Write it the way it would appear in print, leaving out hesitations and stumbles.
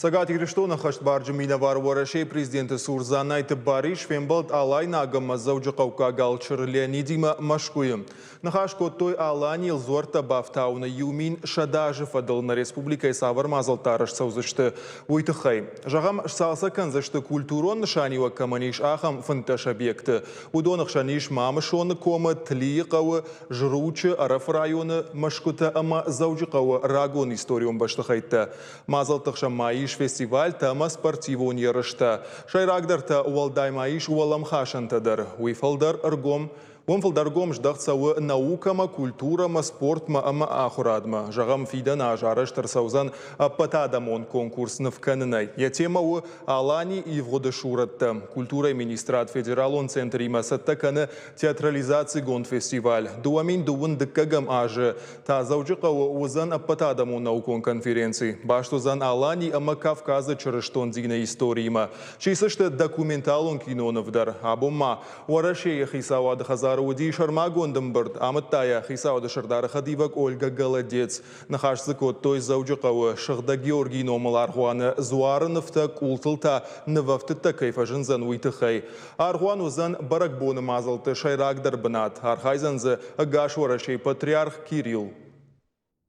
Цӕгат Ирыстоны ӕххӕстбарджын минӕвар Уӕрӕсейы президенты цур Дзанайты Барис фембӕлд Алайнаг ӕмӕ Дзӕуджыхъӕуккаг алчыр Леонидимӕ Мӕскуыйы. Ныхас кодтой, Аланийыл дзуӕрттӕ бафтауыны 1100 азы фӕдыл нӕ республикӕйы цавӕр мадзӕлттӕ арӕзт цӕудзысты, уый тыххӕй. Зӕгъӕм, сцалцӕг кӕндзысты, культурон нысаниуӕг кӕмӕн ис, ахӕм 15 объекты. Уыдоны хсӕн ис Мамысоны комы, Тлийы хъӕуы, Зручы, Ӕрӕфы районы мӕсгуытӕ ӕмӕ Дзӕуджыхъӕуы рагон историон бӕстыхӕйттӕ. Мадзӕлтты хсӕн ма ис фестивальтӕ ӕмӕ спортивон ерыстӕ. Сӕйрагдӕртӕ уӕлдай ма ис уӕлӕмхасӕнтӕ дӕр. Уый фылдӕр ӕргом Уым фылдӕр гом здӕхт цӕуы наукӕмӕ, культурӕмӕ, спортмӕ ӕмӕ ахуырадмӕ. Зӕгъӕм, фидӕн аз арӕзт ӕрцӕудзӕн ӕппӕтадӕмон конкурс ныв кӕнынӕй. Йӕ темӕ у Алани ивгъуыды сурӕттӕ. Культурӕйы министрад федералон центримӕ цӕттӕ кӕны театрализацигонд фестиваль. 2000 дыккӕгӕм азы та Дзӕуджыхъӕуы уыдзӕн ӕппӕтадӕмон наукон конференци. Баст уыдзӕн Алани ӕмӕ Кавказы чырыстон дины историимӕ. Сисдзысты документалон киноныв дӕр. Абон ма Уӕрӕсейы хицауады хӕдзары уыди сӕрмагонд ӕмбырд, амыдта йӕ хицауады сӕрдары хӕдивӕг Ольга Голодец. Ныхас дзы кодтой Дзӕуджыхъӕуы Сыгъдӕг Георгийы номыл аргъуаны дзуары нывтӕ, къултыл та нывӕфтыдтӕ кӕй фӕзындзӕн, уый тыххӕй. Аргъуан уыдзӕн бӕрӕгбоны мадзӕлтты сӕйрагдӕр бынат. Архайдзӕн дзы ӕгас Уӕрӕсейы патриарх Кирилл.